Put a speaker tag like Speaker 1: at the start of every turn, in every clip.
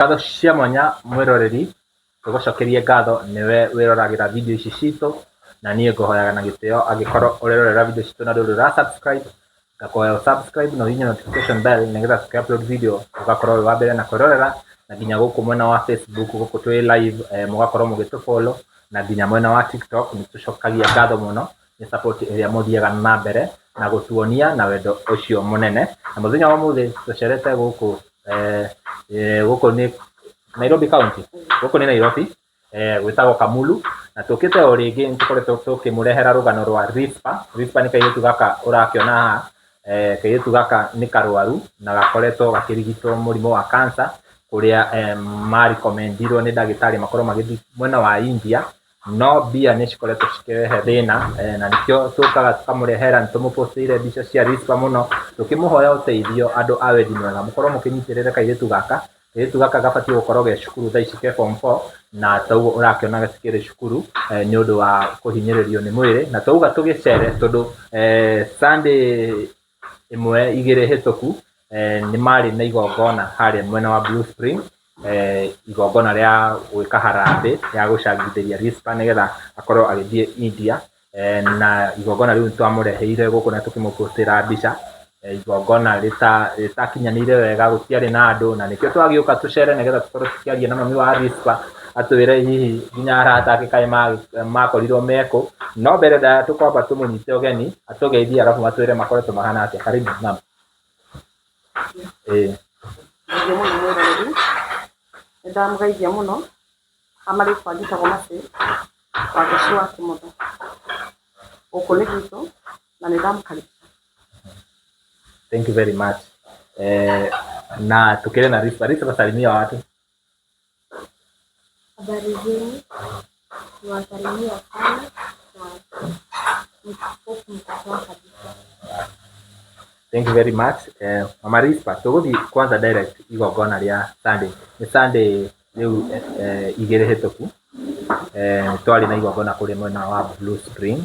Speaker 1: Ngatho cia mwanya mwĩroreri, tũgũcokerie ngatho nĩwe wĩroragĩra video ici citũ, na niĩ ngũhoyaga na gĩtĩo angĩkorwo ũrerorera video citũ na ndũrĩ ũra subscribe, ngakũhoya ũ subscribe na ũhihinye notification bell nĩgetha tũkĩ upload video ũgakorwo wĩ wa mbere na kwĩrorera, na nginya gũkũ mwena wa Facebook gũkũ twĩ live mũgakorwo mũgĩtũ follow, na nginya mwena wa TikTok nĩ tũcokagia ngatho mũno nĩ support ĩrĩa mũthiaga na mbere na gũtuonia na wendo ũcio mũnene. Na mũthenya wa ũmũthĩ tũcerete gũkũ gũkũ nĩ Nairobi County, gũkũ nĩ Nairobi gwĩtagwo Kamulu, na tũkĩte o rĩngĩ nĩ tũkoretwo tũkĩmũrehera rũgano rwa Rispa. Rispa nĩ kairĩtu gaka ũrakĩona haha, kairĩtu gaka nĩ karwaru na gakoretwo gakĩrigitwo mũrimũ wa cancer, kũrĩa marekomendirwo nĩ ndagĩtarĩ makorwo magĩthiĩ mwena wa India, no mbia nĩ cikoretwo cikĩrehe thĩna na nĩkĩo tũkaga tũkamũrehera, nĩ tũmũpostĩire mbica cia Rispa mũno tũkĩmũhoya ũteithio andũ a wendi mwega mũkorwo mũkĩnyitĩrĩra kairĩtu gaka. Kairĩtu gaka gabatiĩ gũkorwo ge cukuru thaa ici ke form 4 na toguo ũrakĩona gatikĩrĩ cukuru nĩ ũndũ wa kũhinyĩrĩrio nĩ mwĩrĩ, na twauga tũgĩcere tondũ Sunday ĩmwe igĩrĩ hĩtũku nĩ marĩ na igongona harĩa mwena wa Blue Spring, igongona rĩa gwĩka harambĩ ya gũcangithĩria Rispa nĩgetha akorwo agĩthiĩ India, na igongona rĩu nĩ twamũreheire gũkũ na tũkĩmũpostĩra mbica, igongona rĩtakinyanĩire wega, gũtiarĩ na andũ, na nĩkĩo twagĩũka tũcere nĩgetha tũkorwo tũkĩaria na mami wa Rispa, atwĩre hihi nginya arata ake kaĩ makorirwo mekũ, no mbere ndaya tũkwamba tũmũnyite ũgeni atũgeithie arabu matwĩre makoretwo mahana atĩa. Karibu ma'am. Ĩĩ.
Speaker 2: Thengiũ mũno mwĩroreri, nĩ ndamũgeithia mũno, ha marĩtwa njĩtagwo Mercy Wangeci wa Kĩmotho. Gũkũ nĩ gwitũ na nĩ ndamũkaribisha.
Speaker 1: Thank you very much. Na tukĩrĩ na Rispa. Rispa, salimia watu.
Speaker 3: Habari zenu, niwasalimia sana na hope mko poa kabisa.
Speaker 1: Thank you very much. Mama Rispa, tũgũthiĩ kwanza direct igongona rĩa Sunday. Nĩ Sunday rĩu igĩrĩ hĩtũku, twarĩ na igongona kũrĩa mwena wa Blue Spring,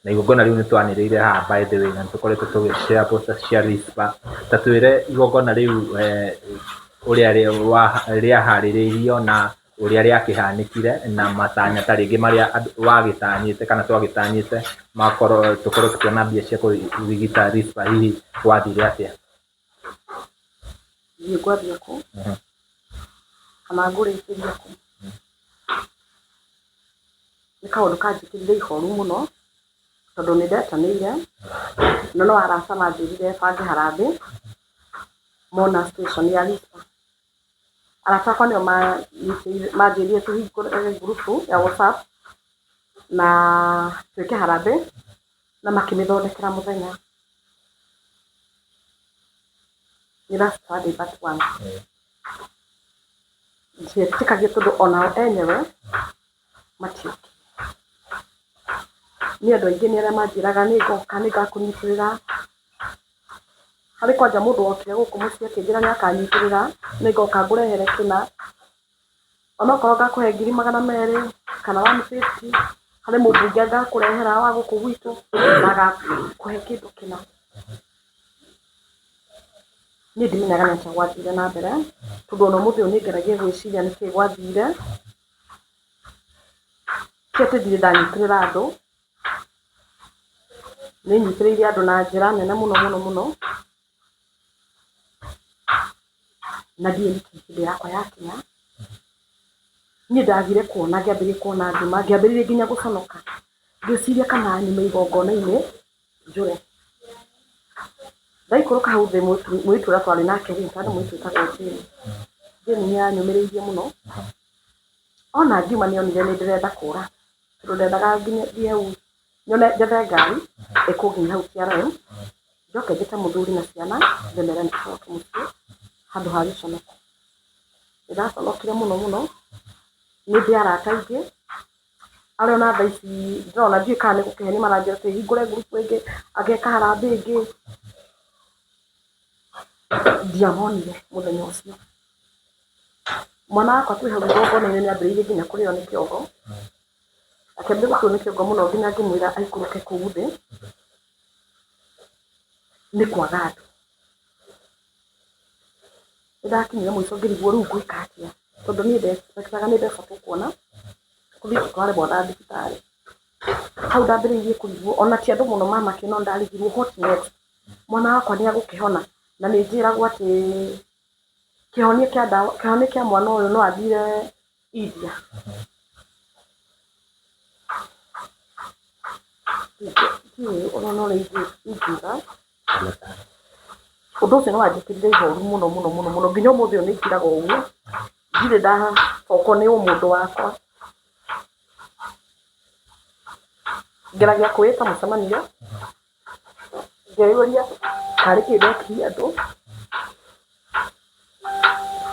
Speaker 1: na igongona rĩu nĩ twanĩrĩire haha by the way, na nĩ tũkoretwo tũgĩ share poster cia Rispa. Ta twĩre igongona rĩu ũrĩa rĩaharĩrĩirio na ũrĩa rĩakĩhanĩkire na matanya ta rĩngĩ marĩa wagĩtanyĩte kana twagĩtanyĩte makorwo tũkorwo tũkĩona mbia cia kũrigita Rispa hihi gwathire atĩa?
Speaker 2: Ndiũĩ ngwambia kũ kana ngũrĩkĩria kũ. Nĩ kaũndũ kanjĩkĩrire ihoru mũno, tondũ nĩ ndetanĩire, na no arata manjĩrire bange harambee, mona situation ya Rispa. Arata akwa nĩo manjĩrire tũhingũre ngurubu ya WhatsApp, na twĩke harambee, na makĩmĩthondekera mũthenya. Nĩ last Sunday but one. Ndietĩkagia tondũ onao enyewe matiokire. Niĩ andũ aingĩ nĩ arĩa manjĩraga nĩ ngoka nĩ ngakũnyitĩrĩra. Harĩ kwanja mũndũ wokire gũkũ mũciĩ akĩnjĩra nĩ akanyitĩrĩra, nĩ ngoka ngũrehere kĩna, onokorwo ngakũhe 200,000 kana 150, harĩ mũmbunge ngakũrehera wa gũkũ gwitũ na agakũhe kĩndũ kĩna. Niĩ ndimenyaga nĩ atĩa gwathire na mbere, tondũ ona ũmũthĩ ũyũ nĩ ngeragia gwĩciria nĩkĩ gwathire, ti atĩ ndirĩ ndanyitĩrĩra andũ, nĩ nyitĩrĩire andũ na njĩra nene mũno mũno mũno, na ndiũĩ nĩkĩ hĩndĩ yakwa yakinya, niĩ ndagire kuona ngĩambĩrĩria kuona nduma, ngĩambĩrĩria nginya gũconoka, ngĩciria kana nyume igongona-inĩ njũre. Ndaikũrũka hau thĩ mũirĩtu ũrĩa twarĩ nake rĩ, twarĩ na mũirĩtu wĩtagwo Jane, Jane nĩ anyũmĩrĩirie mũno, ona ngiuma nĩ onire nĩ ndĩrenda kũra, tondũ ndendaga nginye thiĩ hau nyone njethe ngari ĩkũnginyia hau KRM, njoke njĩte mũthuri na ciana ndĩmere nĩtũcoke mũciĩ handũ ha gĩconoko. Nĩ ndaconokire mũno mũno, nĩ ndĩ arata aingĩ, arĩa ona thaa ici ndĩrona ndiũĩ kana nĩ gũkĩhenia maranjĩra atĩ hingũre ngurubu ĩngĩ, angeka harambee ĩngĩ, ndiamonire mũthenya ũcio. Mwana wakwa twĩ hau igongona-inĩ nĩ ambĩrĩirie nginya kũrĩo nĩ kĩongo, akĩambĩrĩria gũturwo nĩ kĩongo mũno nginya ngĩmwĩra aikũrũke kũu thĩ, nĩ kwaga andũ. Nĩ ndakinyire mũico ngĩrigwo rĩu ngwĩka atĩa. Tondũ niĩ ndexpectaga nĩ mbeca tũkuona tũthiĩ tũtware mwana thibitarĩ. Hau ndambĩrĩirie kũrigwo ona ti andũ mũno mamakire no ndarigirwo what next, mwana wakwa nĩ agũkĩhona na nĩ njĩragwo atĩ kĩhonia kĩa ndawa, kĩhonia kĩa mwana ũyũ no athire India. Ndiũĩ ona no ũrĩa ingiuga. Ũndũ ũcio nĩ wanjĩkĩrire ihoru mũno mũno mũno mũno nginya ũmũthĩ ũyũ nĩ ngiraga ũguo, ndirĩ ndacokwo nĩ ũmũndũ wakwa. Ngeragia kwĩĩta mũcemanio, ngeyũria tarĩ kĩ ndekire andũ,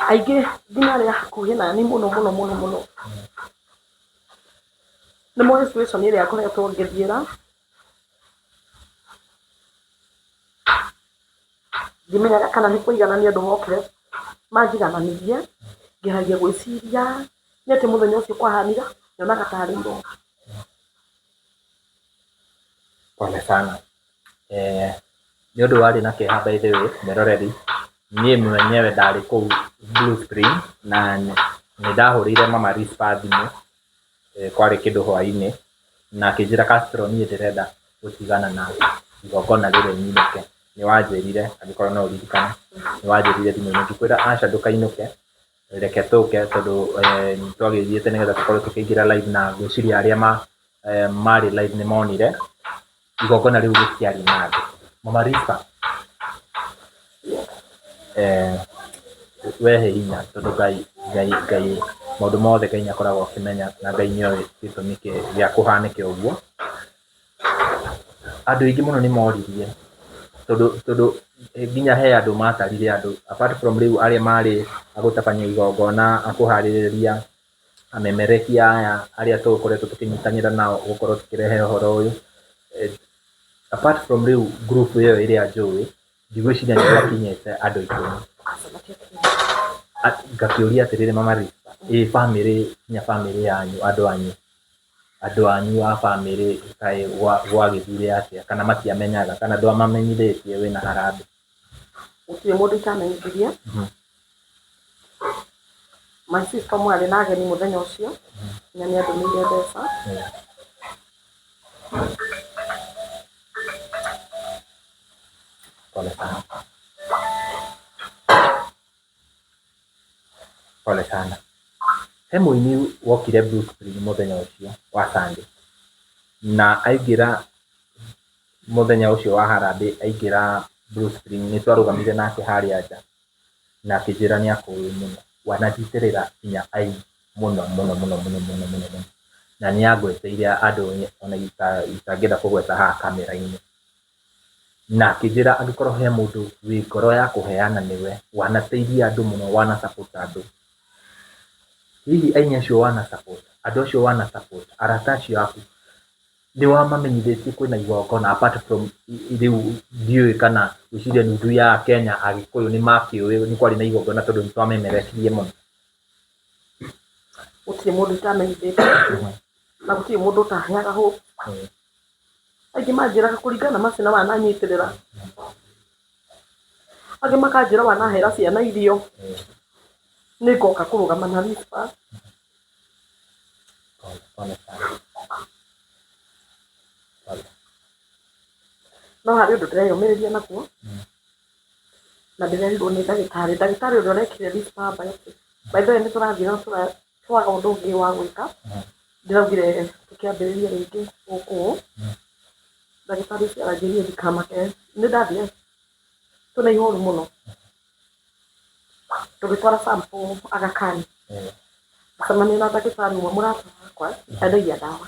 Speaker 2: aingĩ nginya arĩa hakuhĩ nani mũno mũno mũno mũno, nĩ moĩ situation ĩrĩa ngoretwo ngĩthiĩra. Ndimenyaga kana nĩ kũiganania andũ mokire manjigananirie, ngeragia gwĩciria nĩ atĩ mũthenya ũcio kwahanire, nyonaga tarĩ iroto.
Speaker 1: Pole sana. Eh, nĩ ũndũ warĩ na kĩeha by the way mwĩroreri, niĩ mwenyewe ndarĩ kũu Blue Spring na nĩ ndahũrĩire Mama Rispa thimũ kwarĩ kĩndũ hwainĩ na akĩnjĩra Castro niĩ ndĩrenda gũtigana na igongona rĩrĩ nyinũke. Nĩ wanjĩrire angĩkorwo no ũririkane, nĩ wanjĩrire thimũ-inĩ ngĩkwĩra aca ndũkainũke, reke tũke tondũ nĩ twagĩthiĩte nĩgetha tũkorwo tũkĩingĩra live na ngwĩciria arĩa marĩ live nĩ monire igongona rĩu rĩtiarĩ na andũ. Mama Rispa, wehe hinya tondũ Ngai Ngai Ngai maũndũ mothe Ngai nĩ akoragwo akĩmenya na Ngai nĩ oĩ gĩtũmi gĩa kũhanĩke ũguo. Andũ aingĩ mũno nĩ moririe tondũ tondũ nginya he andũ matarire andũ apart from rĩu arĩa marĩ a gũtabania igongona, a kũharĩrĩria, amemerekia aya arĩa tũkoretwo tũkĩnyitanĩra nao gũkorwo tũkĩrehe ũhoro ũyũ. Apart from rĩu group ĩyo ĩrĩa njũĩ, ndigwĩciria nĩ twakinyĩte andũ 10. Ngakĩũria atĩrĩrĩ Mama Rita, ĩ bamĩrĩ nginya bamĩrĩ yanyu andũ anyu, andũ anyu a bamĩrĩ kaĩ gwagĩthire atĩa kana matiamenyaga kana ndwamamenyithĩtie wĩna harambee?
Speaker 2: Gũtirĩ mũndũ itamenyithirie. My sister mwarĩ na ageni mũthenya ũcio na nĩ andũmĩire mbeca.
Speaker 1: Pole sana. Pole sana. He mũini wokire Blue Spring mũthenya ũcio wa Sunday na aingĩra mũthenya ũcio wa harambee aingĩra Blue Spring nĩ twarũgamire nake harĩa nja na akĩnjĩra nĩ akũĩ mũno wanajitĩrĩra nginya aini mũno mũno mũno mũno mũno mũno mũno na nĩ angweteire andũ ona itangĩenda kũgweta haha kamera-inĩ. Na akĩnjĩra angĩkorwo he mũndũ wĩ ngoro ya kũheana nĩwe, wanateithia andũ mũno, wana support andũ. Hihi aini acio wana support, andũ acio wana support, arata acio aku, nĩ wamamenyithĩtie kwĩna igongona apart from rĩu ndiũĩ kana ngwĩciria nuthu ya Kenya Agĩkũyũ nĩ makĩũĩ nĩ kwarĩ na igongona tondũ nĩ twamemerekirie mũno.
Speaker 2: Gũtirĩ mũndũ itamenyithĩtie na gũtirĩ mũndũ ũtaheaga hope. Aingĩ manjĩraga kũringana na maciana wananyitĩrĩra, angĩ makanjĩra wanahera ciana irio, nĩ ngoka kũrũgama na Rispa. No harĩ ũndũ ndĩreyũmĩrĩria naguo, na ndĩrerirwo nĩ ndagĩtarĩ, ndagĩtarĩ ũrĩa ũrekire Rispa biopsy, by the way nĩ tũrathiĩ na twaga ũndũ ũngĩ wa gwĩka, ndĩraugire tũkĩambĩrĩrie rĩngĩ gũkũ, ndagĩtarĩ ũcio aranjĩrire ndikamake, nĩ ndathiĩ twĩna ihoru mũno, tũgĩtwara sample Aga Khan, ngĩcemania na ndagĩtarĩ ũmwe mũrata wakwa endagia ndawa,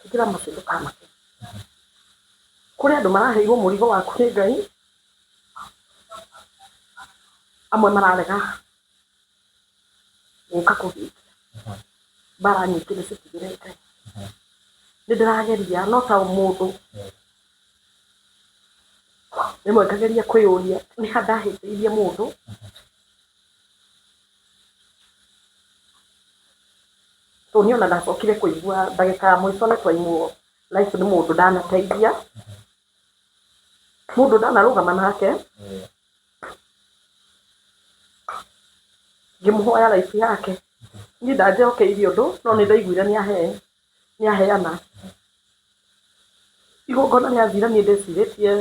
Speaker 2: akĩnjĩra Mercy ndũkamake, kũrĩ andũ maraheirwo mũrigo waku nĩ Ngai, amwe mararega gũka kũhingia mbara nyingĩ nĩ citigire Ngai. Nĩ ndĩrageria no ta mũndũ rĩmwe ngageria kwĩyũria nĩ ha ndahĩtĩirie mũndũ tondũ niĩ ona ndacokire kũigua ndagĩka ya mũico nĩ twaimwo life nĩ mũndũ ndanateithia, mũndũ ndanarũgama nake. Ngĩmũhoya life yake. Niĩ ndanjokeirie ũndũ no nĩ ndaiguire nĩ aheana. Igongona rĩathira niĩ ndecirĩtie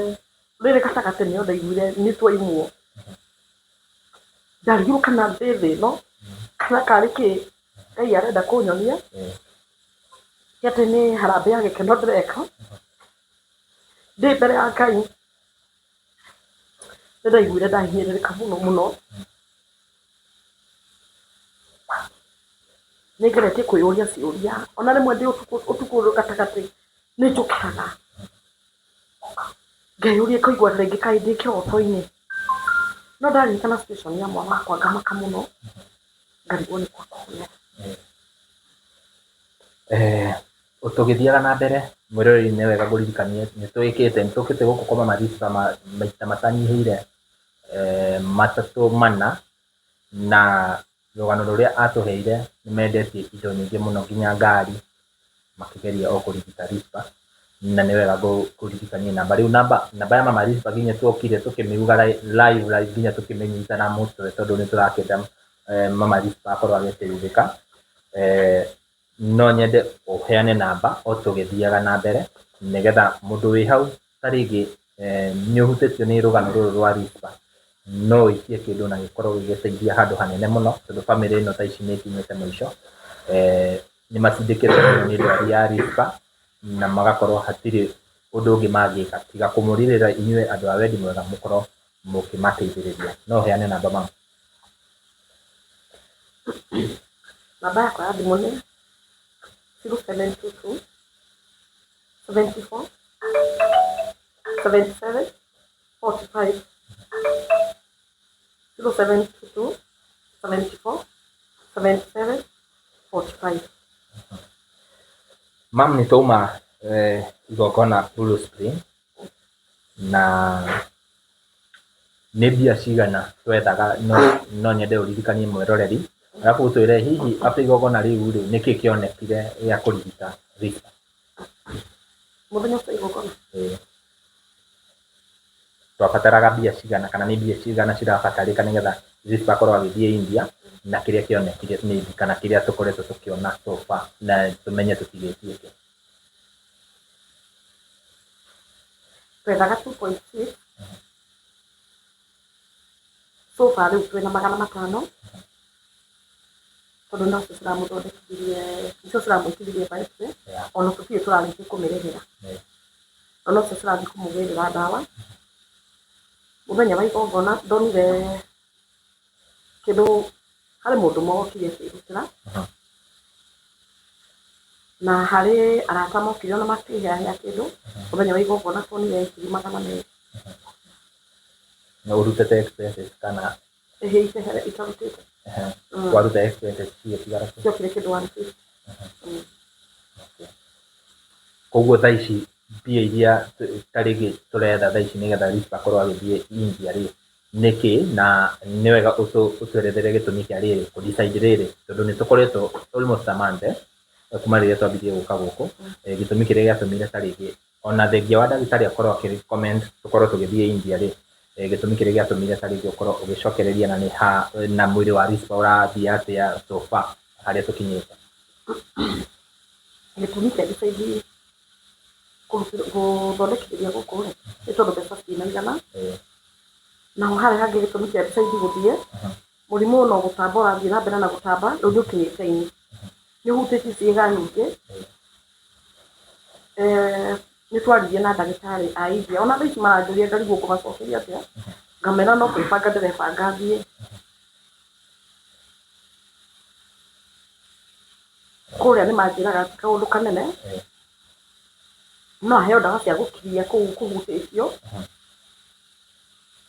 Speaker 2: rĩrĩ gatagatĩ nĩyo ndaiguire nĩ twaimwo. Ndarigirwo kana ndĩ thĩ ĩno kana karĩ kĩ Ngai arenda kũnyonia ti atĩ nĩ harambĩ ya gĩkeno ndĩreka. Ndĩ mbere ya Ngai nĩ ndaiguire ndahinyĩrĩrĩka mũno mũno. Nĩ ngeretie kwĩyũria ciũria ona rĩmwe ndĩ ũtukũ ũtukũ gatagatĩ nĩ njũkĩraga ngeyũria ngaigua rĩngĩ kaĩ ndĩ kĩroto-inĩ. No ndaririkana situation ya mwana wakwa ngamaka mũno ngarigwo nĩ kwa kũhonera.
Speaker 1: Tũgĩthiaga na mbere mwĩroreri nĩ wega ngũririkanie nĩ twĩkĩte nĩ tũkĩte gũkũ kwa Mama Rispa maita matanyihĩire matatũ mana na rũgano rũrĩa atũheire nĩ mendetie indo nyingĩ mũno nginya ngari makĩgeria o kũrigita Rispa na nĩ wega ngũririkanie namba rĩu namba namba ya Mama Rispa nginya tuokire tũkĩmĩuga live live nginya tũkĩmĩnyita na mũtwe tondũ nĩ tũrakĩenda Mama Rispa akorwo agĩteithĩka. No nyende ũheane namba o tũgĩthiaga na mbere nĩgetha mũndũ wĩ hau ta rĩngĩ nĩ ũhutĩtio nĩ rũgano rũrũ rwa Rispa no ũikie kĩndũ na gĩkorwo gĩgĩteithia handũ hanene mũno tondũ bamĩrĩ ĩno thaa ici nĩ ĩkinyĩte mũico. Nĩ matindĩkĩtwo mũno nĩ ndwari ya Rispa na magakorwo hatirĩ ũndũ ũngĩ mangĩka tiga kũmũrĩrĩra inyuĩ andũ a wendi mwega mũkorwo mũkĩmateithĩrĩria. No ũheane namba mama?
Speaker 2: Namba yakwa ya thimũ nĩ 0722 74 77 45. 0722 74 77 45.
Speaker 1: Mam nĩ twauma igongona Blue Spring na nĩ mbia cigana twethaga no, no nyende ũririkanie mwĩroreri arabu ũtwĩre hihi after igongona rĩu rĩ nĩkĩ kĩonekire gĩa kũrigita Rispa.
Speaker 2: Mũthenya ũcio igongona?
Speaker 1: Ĩĩ. Twabataraga mbia cigana kana nĩ mbia cigana cirabatarĩka nĩgetha Rispa akorwo agĩthiĩ India na kĩrĩa kĩonekire maybe kana kĩrĩa tũkoretwo tũkĩona so far na tũmenye tũtigĩtie kĩ.
Speaker 2: Twethaga 2.6 so far rĩu twĩna 500 tondũ nocio ciramũthondekithirie nicio ciramwĩkithirie biopsy. Ona tũtirĩ tũrarĩkia kũmĩrĩhĩra na nocio cirathiĩ kũmũgĩrĩra ndawa. Mũthenya wa igongona ndonire kĩndũ harĩ mũndũ ũmwe wokire akĩrutĩra na harĩ arata mokire ona makĩheahea kĩndũ. Mũthenya wa igongona tuonire 200,000.
Speaker 1: Na ũrutĩte expenses kana?
Speaker 2: Ĩhĩ, itarutĩte.
Speaker 1: Waruta expenses cigĩtigara kĩ?
Speaker 2: Ciokire kĩndũ 150.
Speaker 1: Koguo thaa ici mbia iria ta rĩngĩ tũretha thaa ici nĩgetha Rispa akorwo agĩthiĩ India rĩ nĩkĩ na nĩ wega ũtwerethere gĩtũmi kĩa rĩrĩ kũ decide rĩrĩ tondũ nĩ tũkoretwo almost a month kuma rĩrĩa twambirie gũka gũkũ. Gĩtũmi kĩrĩa gĩatũmire ta rĩngĩ ona thengia wa ndagĩtarĩ akorwo akĩ recommend tũkorwo tũgĩthiĩ India rĩ, gĩtũmi kĩrĩa gĩatũmire ta rĩngĩ ũkorwo ũgĩcokereria na nĩ ha na mwĩrĩ wa Rispa ũrathiĩ atĩa so far harĩa tũkinyĩte?
Speaker 2: Gĩtũmi kĩa decide gũthondekithĩria gũkũ rĩ nĩ tondũ mbeca citinaigana. Naho harĩa hangĩ gĩtũmi kĩa decide gũthiĩ mũrimũ ũyũ no gũtamba ũrathiĩ na mbere na gũtamba rĩu nĩ ũkinyĩte ini nĩ ũhutĩtie ciĩga nyingĩ. Nĩ twaririe na ndagĩtarĩ a India ona thaa ici maranjũria ngarigwo ngũmacokeria atĩa ngamera no kwĩbanga ndĩrebanga thiĩ. Kũrĩa nĩ manjĩraga ti kaũndũ kanene no aheo ndawa cia gũkiria kũu kũhutĩtio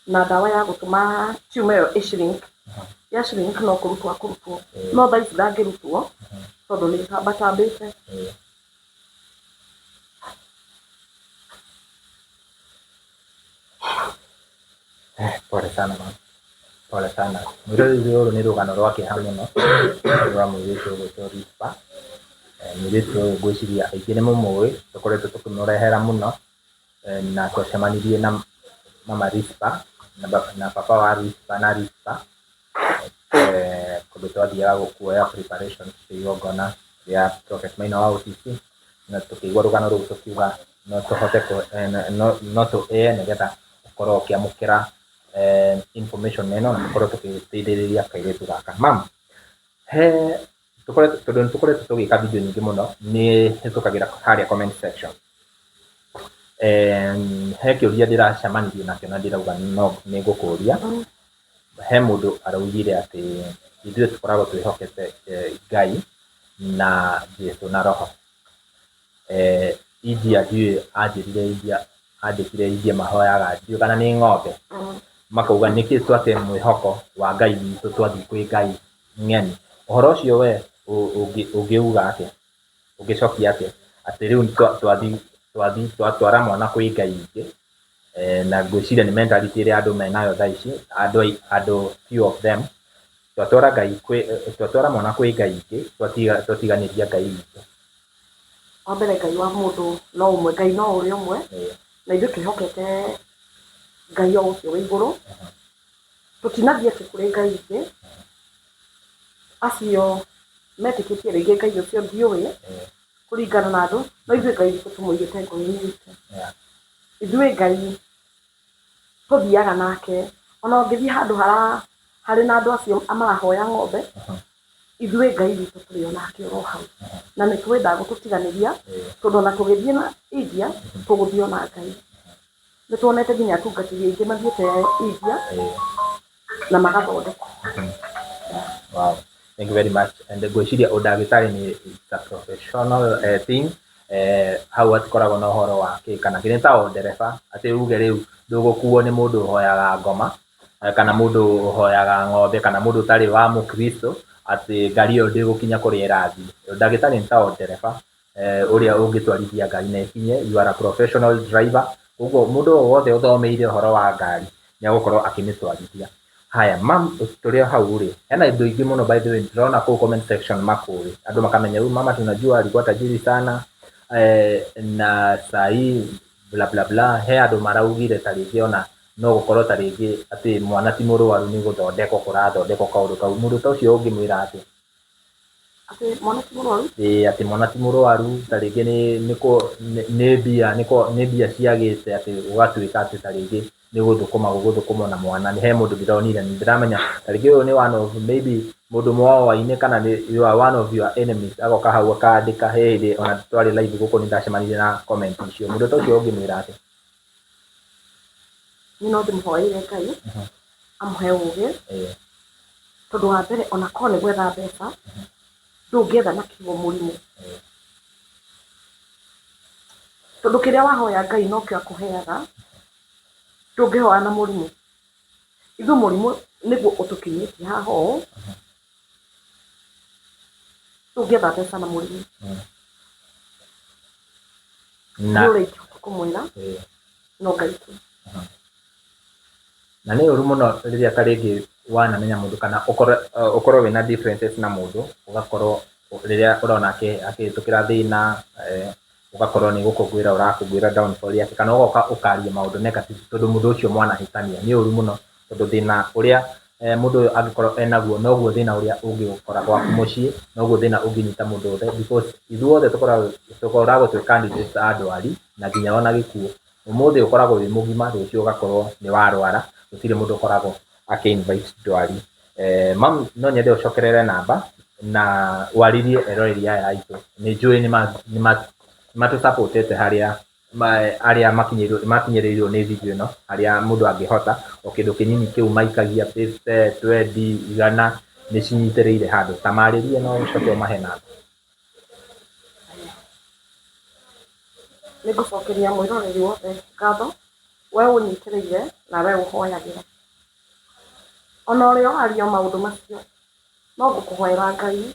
Speaker 2: na ndawa ya gũtũma tumor ĩyo ĩ shrink. Ya shrink no kũrutwo akũrutwo no thaa ici ndangĩrutwo tondũ nĩ ĩtambatambĩte.
Speaker 1: Pole sana mama. Pole sana. Mwĩroreri rũrũ nĩ rũgano rwa kĩeha mũno rwa mũirĩtu ũgwĩtwo Rispa. Mũirĩtu ũyũ ngwĩciria aingĩ nĩ mũmũĩ, tũkoretwo tũkĩmũrehera mũno na twacemanirie na mama Rispa na baba wa Rispa na Rispa. Kũndũ twathiaga kuoya preparation cia igongona rĩa Prophet Maina wa OTC, na tũkĩigua rũgano rũu tũkiuga no tũhote no tũ air nĩgetha ũkorwo ũkĩamũkĩra information ĩno na tũkorwo tũgĩteithĩrĩria kairĩtu gaka. Mam, he tũkoretwo, tondũ nĩ tũkoretwo tũgĩka video nyingĩ mũno, nĩ hĩtũkagĩra harĩa comment section. He kĩũria ndĩracemanirie nakĩo na ndĩrauga no nĩ ngũkũria. He mũndũ araugire atĩ ithuĩ tũkoragwo twĩhokete Ngai na Jesũ na Roho. India ndiũĩ anjĩrire India, andĩkire India mahoyaga ndiũĩ kana nĩ ng'ombe. Makauga nĩkĩ twate mwĩhoko wa Ngai witũ twathiĩ kwĩ Ngai ng'eni. Ũhoro ũcio we ũngĩuga atĩa? Ũngĩcokia atĩa? Atĩ rĩu twathiĩ twatwara mwana kwĩ Ngai ingĩ, na ngwĩciria nĩ mentality ĩrĩa andũ menayo thaa ici, andũ few of them, twatwara Ngai kwĩ, twatwara mwana kwĩ Ngai ingĩ, twatiganĩria Ngai witũ.
Speaker 2: Wa mbere Ngai wa mũndũ no ũmwe, Ngai no ũrĩa ũmwe, na ithuĩ twĩhokete Ngai o ũcio wĩ igũrũ. Tũtinathiĩ atĩ kũrĩ Ngai ingĩ, acio metĩkĩtie rĩngĩ Ngai ũcio ndiũĩ, kũringana na andũ, no ithuĩ Ngai witũ tũmũigĩte ngoro-inĩ itũ. Ithuĩ Ngai tũthiaga nake, ona ũngĩthiĩ handũ harĩ na andũ acio marahoya ng'ombe, ithuĩ Ngai witũ tũrĩ o nake oro hau. Na nĩ tũĩ ndagũtũtiganĩria, tondũ ona tũgĩthiĩ na India, tũgũthiĩ o na Ngai. Nĩ tuonete nginya atungatĩri aingĩ mathiĩte India na magathondekwo.
Speaker 1: Wow. Thank you very much. And ngwĩciria ũndagĩtarĩ nĩ it's a professional thing. Hau hatikoragwo na ũhoro wa kĩ kana kĩ. Nĩ ta o ndereba atĩ uge rĩu ndũgũkuo nĩ mũndũ ũhoyaga ngoma kana mũndũ ũhoyaga ng'ombe kana mũndũ ũtarĩ wa mũkristo atĩ ngari ĩyo ndĩgũkinya kũrĩa ĩrathiĩ. Ndagĩtarĩ nĩ ta o ndereba ũrĩa ũngĩtwarithia ngari na ĩkinye. You are a professional driver. Koguo mũndũ o wothe ũthomeire ũhoro wa ngari nĩ egũkorwo akĩmĩtwarithia. Haya, mam, tũrĩ o hau rĩ, hena indo ingĩ mũno by the way ndĩrona kũu comment section makũĩ. Andũ makamenya huyu mama tunajua alikuwa tajiri sana na sahi bla bla bla. He andũ maraugire ta rĩngĩ ona no gũkorwo ta rĩngĩ atĩ mwana ti mũrwaru nĩ gũthondekwo kũrathondekwo kaũndũ kau. Mũndũ ta ũcio ũngĩmwĩra atĩa?
Speaker 2: Atĩ mwana ti mũrwaru?
Speaker 1: Ĩĩ, atĩ mwana ti mũrwaru, ta rĩngĩ nĩ mbia, nĩ mbia ciagĩte atĩ gũgatuĩka atĩ ta rĩngĩ nĩ gũthũkũma gũgũthũkũmwo na mwana. Nĩ he mũndũ ndĩronire, nĩ ndĩramenya ta rĩngĩ ũyũ nĩ one of maybe mũndũ mwoaine kana nĩ you are one of your enemies, agoka hau akandĩka he hĩndĩ ona twarĩ live gũkũ nĩ ndacemanirie na comment icio. Mũndũ ta ũcio ũngĩmwĩra atĩa?
Speaker 2: Niĩ no ndĩmũhoeire Ngai amũhe ũgĩ, tondũ wa mbere ona korwo nĩ gwetha mbeca, ndũngĩetha na kiugo mũrimũ. Tondũ kĩrĩa wahoya Ngai nokĩo akũheaga, ndũngĩhoya na mũrimũ. Ithuĩ mũrimũ nĩguo ũtũkinyĩtie haha ũũ, ndũngĩetha mbeca na mũrimũ.
Speaker 1: Na
Speaker 2: Nĩ ũrĩa ingĩhota kũmwĩra, no Ngai tu.
Speaker 1: Na nĩ ũru mũno rĩrĩa ta rĩngĩ wanamenya mũndũ kana ũkorwo wĩna differences na mũndũ, ũgakorwo rĩrĩa ũrona akĩhĩtũkĩra thĩna, ũgakorwo nĩ gũkũngũĩra ũrakũngũĩra downfall yake, kana ũgoka ũkaria maũndũ negative tondũ mũndũ ũcio mwanahĩtania. Nĩ ũru mũno tondũ thĩna ũrĩa mũndũ ũyũ angĩkorwo enaguo noguo thĩna ũrĩa ũngĩgũkora gwaku mũciĩ, noguo thĩna ũngĩnyita mũndũ wothe, because ithuothe tũkoragwo twĩ candidates a ndwari na nginya ona gĩkuũ. Ũmũthĩ ũkoragwo wĩ mũgima, rũciũ ũgakorwo nĩ warwara, gũtirĩ mũndũ ũkoragwo akĩ invite ndwari. Mam, no nyende ũcokerere namba na warĩrie eroreri aya aitũ. Nĩ njũĩ nĩ matũsupportete harĩa arĩa makinyĩrĩirwo nĩ video ĩno, harĩa mũndũ angĩhota o kĩndũ kĩnini kĩu maikagia 50, 20, 100 nĩ cinyitĩrĩire handũ. Ta marĩrie no ũcoke ũmahe namba.
Speaker 2: Nĩ ngũcokeria mwĩroreri wothe ngatho, we ũnyitĩrĩire na we ũhoyagĩra. Ona ũrĩa ũraria maũndũ macio, no ngũkũhoera Ngai.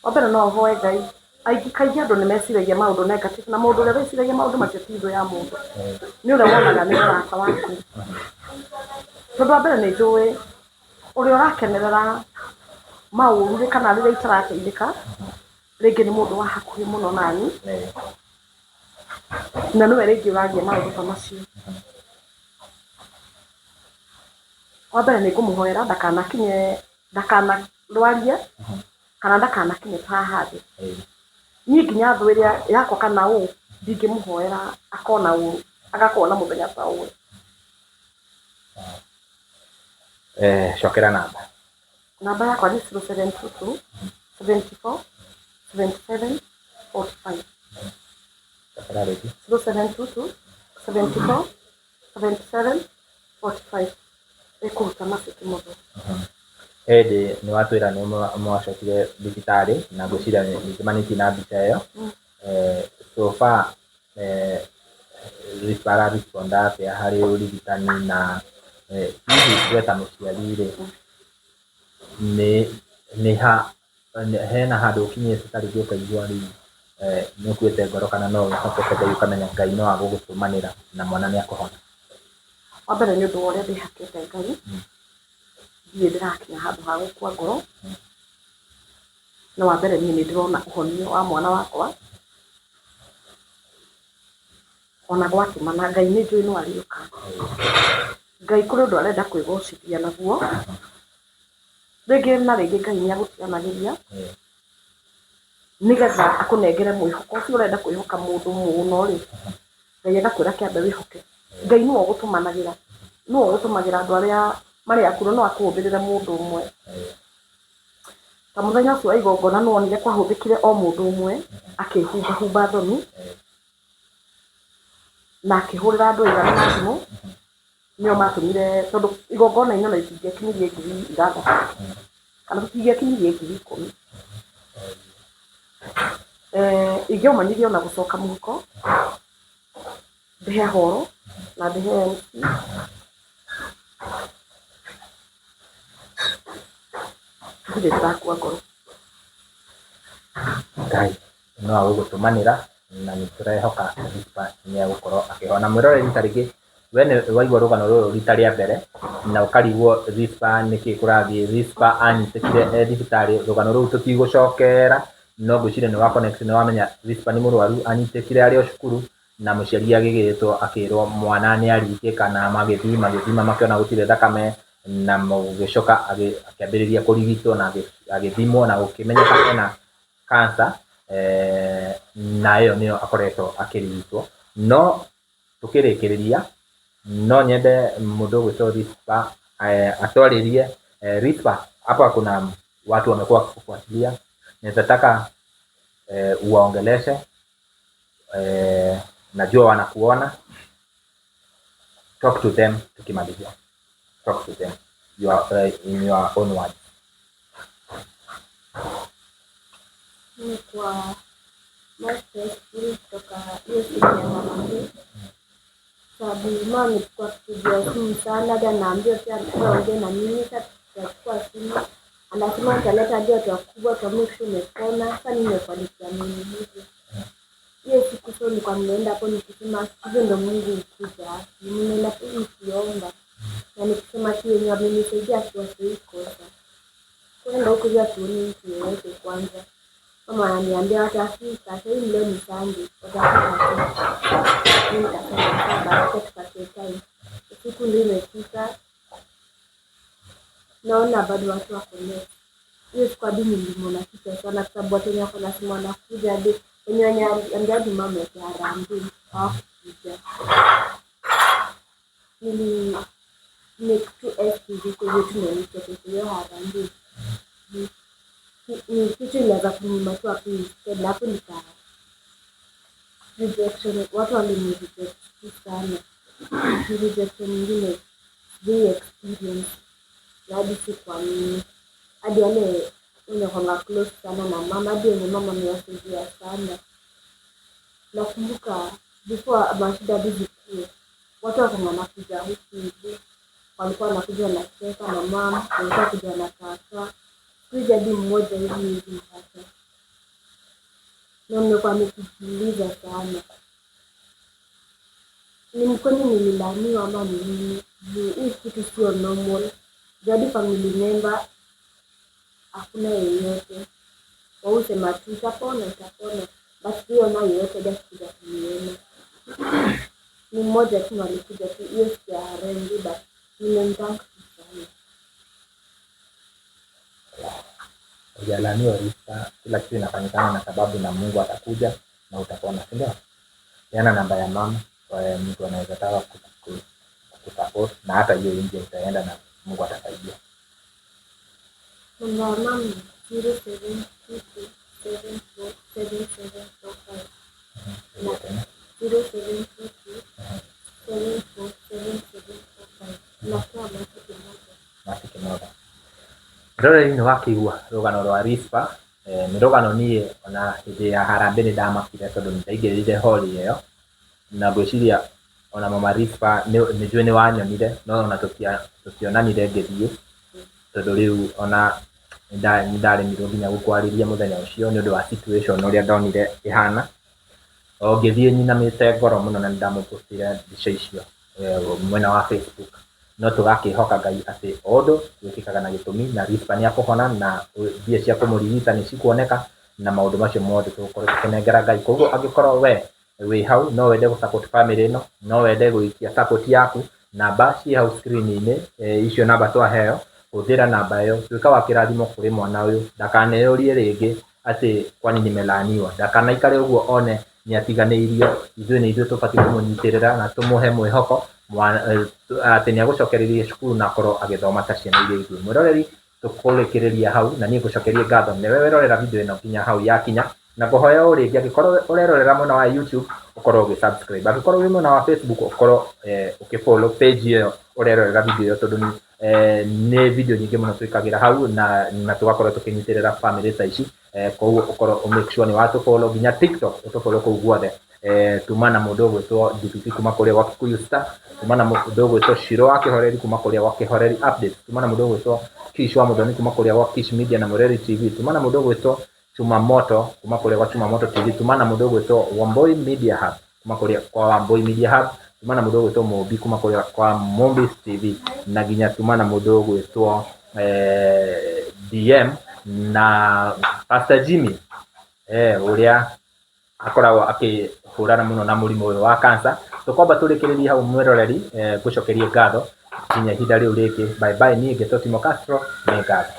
Speaker 2: Wa mbere no ũhoe Ngai. Aingĩ kaingĩ andũ nĩ meciragia maũndũ negative, na mũndũ ũrĩa wĩciragia maũndũ macio ti thũ ya mũndũ. Nĩ ũrĩa wonaga nĩ mũrata waku. Tondũ wa mbere nĩ njũĩ ũrĩa ũrakenerera maũru rĩ, kana rĩrĩa itarateithĩka, rĩngĩ nĩ mũndũ wa hakuhĩ mũno nani, na nĩwe rĩngĩ ũragia maũndũ ta macio. Wa mbere nĩ ngũmũhoera ndakanakinye, ndakanarwarie kana ndakanakinye ta haha thĩ. Niĩ nginya thũ ĩrĩa yakwa kana ũ ndingĩmũhoera akona ũru, agakorwo na mũthenya ta ũyũ.
Speaker 1: Cokera namba.
Speaker 2: Namba yakwa nĩ 0722 74 77 45.
Speaker 1: Cokera rĩngĩ.
Speaker 2: 0722 74 77 45. Ĩkũruta maciki mũthũ.
Speaker 1: Ĩndĩ nĩ watwĩra nĩ mwacokire thibitarĩ na ngwĩciria nĩ njemanĩtie na mbica ĩyo. So far araresponda atĩa harĩ ũrigitani na hihi we ta mũciari rĩ, nĩ ha hena handũ ũkinyĩte ta rĩngĩ ũkaigua rĩu nĩ ũkuĩte ngoro kana no wĩhokete Ngai ũkamenya Ngai no agũgũtũmanĩra na mwana nĩ akũhona?
Speaker 2: Wa mbere nĩ ũndũ wa ũrĩa ndĩhakĩte Ngai, ndirĩ ndĩrakinya handũ ha gũkua ngoro. No wa mbere niĩ nĩ ndĩrona ũhonio wa mwana wakwa, ona gwakĩmana Ngai nĩ njũĩ no arĩũka. Ngai kũrĩ ũndũ arenda kwĩgocithia naguo, rĩngĩ na rĩngĩ Ngai nĩ agũtiganagĩria nĩgetha akũnengere mwĩhoko ũcio ũrenda kwĩhoka mũndũ mũno rĩ, Ngai agakwĩra kĩambe wĩhoke. Ngai nĩwe ũgũtũmanagĩra, nĩwe ũgũtũmagĩra andũ arĩa marĩ akuũ no akũhũthĩrĩre mũndũ ũmwe. Ta mũthenya ũcio wa igongona nĩ wonire kwahũthĩkire o mũndũ ũmwe akĩhumbahumba thoni na akĩhũrĩra andũ aigana na thimũ, nĩo matũmire, tondũ igongona-inĩ ona itingĩakinyirie 6,000 kana tũtingĩakinyirie 10,000. Ingĩaumanirie ona gũcoka mũhuko, ndĩhe horo na ndĩhe MC. Ndirĩ ndĩrakua ngoro.
Speaker 1: Ngai no agũgũtũmanĩra na nĩ tũrehoka Rispa nĩ egũkorwo akĩhona. Mwĩroreri ta rĩngĩ we nĩ waigua rũgano rũrũ rita rĩa mbere na ũkarigwo Rispa nĩkĩ kũrathiĩ, Rispa anyitĩkire e thibitarĩ, rũgano rũu tũtigũcokera, no ngwĩciria nĩ wa connect, nĩ wamenya Rispa nĩ mũrwaru, anyitĩkire arĩ o cukuru na mũciari agĩgĩtwo akĩrwo mwana nĩ aringĩka, na magĩthiĩ magĩthima makĩona gũtirĩ thakame, na mũgĩcoka akĩambĩrĩria kũrigitwo na agĩthimwo na gũkĩmenyeka ena cancer, na ĩyo nĩyo akoretwo akĩrigitwo. No tũkĩrĩkĩrĩria no nyende mũndũ ũgwĩtwo Rispa atwarĩrie. Rispa, hapa kuna watu wamekuwa wakikufuatilia, naweza uwaongeleshe, najua wanakuona, talk to them tukimalizia, talk to them in your own words.
Speaker 3: Nimekuwa more stressful kutoka hiyo siku ya mama, sababu mama amekuwa akipigia simu sana, hadi anaambia pia aongee na mimi. Sasa tutachukua simu, anasema nitaleta hadi watu wakubwa tu make sure umepona. Sasa mimi nimekuwa nikiamini hivyo. Hiyo siku so nilikuwa nimeenda hapo nikisema hivyo ndo Mungu hukuja, nimeenda tu nikiomba na nikisema tu wenye wamenisaidia siwasiwahi kosa. Kwenda huko hivyo hatuoni mtu yeyote kwanza. Mama ananiambia watafika, sasa hivi leo ni Sunday, watafika tu. Mimi nikasema sawa, acha tupatie time. Siku ndio imefika, naona bado watu wako late. Hiyo siku hadi nilimwona kichwa sana, kwa sababu watu wenye wako nasema wanakuja hadi wenye waniambia hadi mama yake harambee hawakuja. Nili make tu excuse kwa hiyo tu ndio nitoke kwa hiyo harambee. Ni kitu ilianza kuniuma tu hapo instead, na hapo nika rejection, watu walini reject tu sana. Ni rejection nyingine sijai experience na hadi sikuamini, hadi wale wenye kwanga close sana na mama, hadi wenye mama amewasaidia sana. Nakumbuka before mashida hadi zikue, watu wakanga wanakuja huku hivi, walikuwa wanakuja wanacheka na mama, walikuwa kuja wanakaakaa. Siku hizi hadi mmoja hivi hivi mpaka, na nimekuwa nikijiuliza sana, ni mkweli nililaniwa ama ni nini? Juu hii kitu sio normal. Juu hadi family member hakuna yeyote wao husema tu utapona, utapona, but siona yeyote hadi akikuja kuniona. Ni mmoja tu alikuja tu hiyo siku ya harambee, but nimemthank tu sana.
Speaker 1: Hujalaaniwa Rispa, kila kitu inafanyikana na sababu na Mungu atakuja na utapona, si ndio? Peana namba ya mama kwa mtu anaweza taka kukusupport na hata hiyo nje utaenda na Mungu atasaidia.
Speaker 3: Namba ya mama ni 0722747745.
Speaker 1: Rudia tena.
Speaker 3: 0722747745. Nakuwa Mercy Kimotho.
Speaker 1: Mercy Kimotho. Rũrĩrĩ nĩ wakĩigua rũgano rwa Rispa, nĩ rũgano niĩ ona hĩndĩ ya harambee nĩ ndamakire tondũ nĩ ndaingĩrĩire hall ĩyo na ngwĩciria ona mama Rispa nĩ njũĩ nĩ wanyonire no ona tũtionanire ngĩthiĩ tondũ rĩu ona nĩ ndaremirwo nginya gũkwarĩria mũthenya ũcio nĩ ũndũ wa situation ũrĩa ndonire ĩhana. O ngĩthiĩ nyinamĩte ngoro mũno na nĩ ndamũpostire mbica icio mwena wa Facebook. No tũgakĩhoka Ngai atĩ o ũndũ wĩkĩkaga na gĩtũmi na Rispa nĩ akũhona na mbia cia kũmũrigita nĩ cikuoneka na maũndũ macio mothe tũgũkorwo tũkĩnengera Ngai. Koguo angĩkorwo we wĩ hau no wende gũ support family ĩno, no wende gũikia support yaku, namba ciĩ hau screen-inĩ, icio namba twaheo, hũthĩra namba ĩyo, tuĩka wa kĩrathimo kũrĩ mwana ũyũ, ndakaneyũrie rĩngĩ atĩ kwani nimelaaniwa, ndakanaikare ũguo one nĩ atiganĩirio, ithuĩ nĩ ithuĩ tũbatiĩ kũmũnyitĩrĩra na tũmũhe mwĩhoko atĩ nĩ agũcokereria cukuru na akorwo agĩthoma ta ciana iria ingĩ. Mwĩroreri tũkũrĩkĩrĩria hau na niĩ ngũcokerie ngatho nĩwe werorera video ĩno nginya hau yakinya, na ngũhoya o rĩngĩ angĩkorwo ũrerorera mwena wa YouTube ũkorwo ũgĩ subscribe, angĩkorwo wĩ mwena wa Facebook ũkorwo ũkĩ follow page ĩyo ũrerorera video ĩyo tondũ nĩ video nyingĩ mũno twĩkagĩra hau na tũgakorwo tũkĩnyitĩrĩra family ta ici, koguo ũkorwo ũ make sure nĩ watũ follow nginya TikTok ũtũ follow kũu guothe. Tuma na mũndũ ũgwĩtwo DPP kuma kũrĩa gwa Kikuyu Star, tuma na mũndũ ũgwĩtwo Shiro wa Kĩhoreri kuma kũrĩa gwa Kĩhoreri Updates, tuma na mũndũ ũgwĩtwo Kish wa Mũthoni kuma kũrĩa gwa Kish Media na Mũreri TV, tuma na mũndũ ũgwĩtwo Chuma Moto kuma kũrĩa gwa Chuma Moto TV, tuma na mũndũ ũgwĩtwo Wamboi Media Hub kuma kũrĩa kwa Wamboi Media Hub, tuma na mũndũ ũgwĩtwo Mũmbi kuma kũrĩa kwa Mũmbi TV, na nginya tuma na mũndũ ũgwĩtwo DM na Pastor Jimmy ũrĩa akoragwo akĩhũrana mũno na mũrimũ ũyũ wa cancer. Tũkwamba tũrĩkĩrĩrie hau mwĩroreri, ngũcokerie ngatho nginya ihinda rĩu rĩngĩ. Bye bye, niĩ ngetwo Timo Castro, nĩ ngatho.